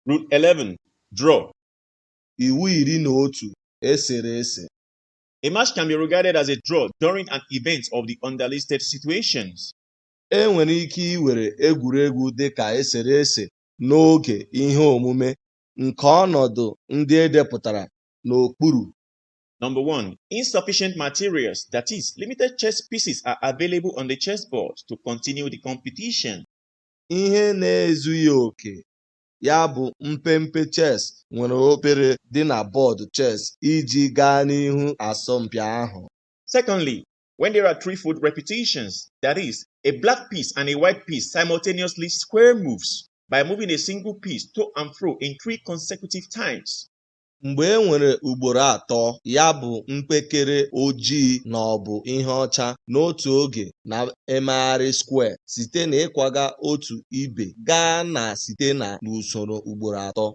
Rule 11. Draw. Iwu 11, Eserese. A match can be regarded as a draw during an event of the underlisted situations. Enwere ike iwere egwuregwu dị ka eserese n'oge ihe omume nke ọnọdụ ndị edepụtara n'okpuru. Number 1. Insufficient materials, that is, limited chess pieces are available on the chessboard to continue the competition. Ihe na-ezughị oke, ya bụ mpempe chess nwere obere dị na bọọdụ chess iji gaa n'ihu asọmpi ahụ. Secondly, when there are threefold repetitions, that is, a black piece and a white piece simultaneously square moves by moving a single piece to and fro in three consecutive times. Mgbe enwere ugboro atọ, ya bụ mpekere ojii na ọ bụ ihe ọcha n'otu oge na-emegharị square site n'ịkwaga otu ibe gaa na site na usoro ugboro atọ.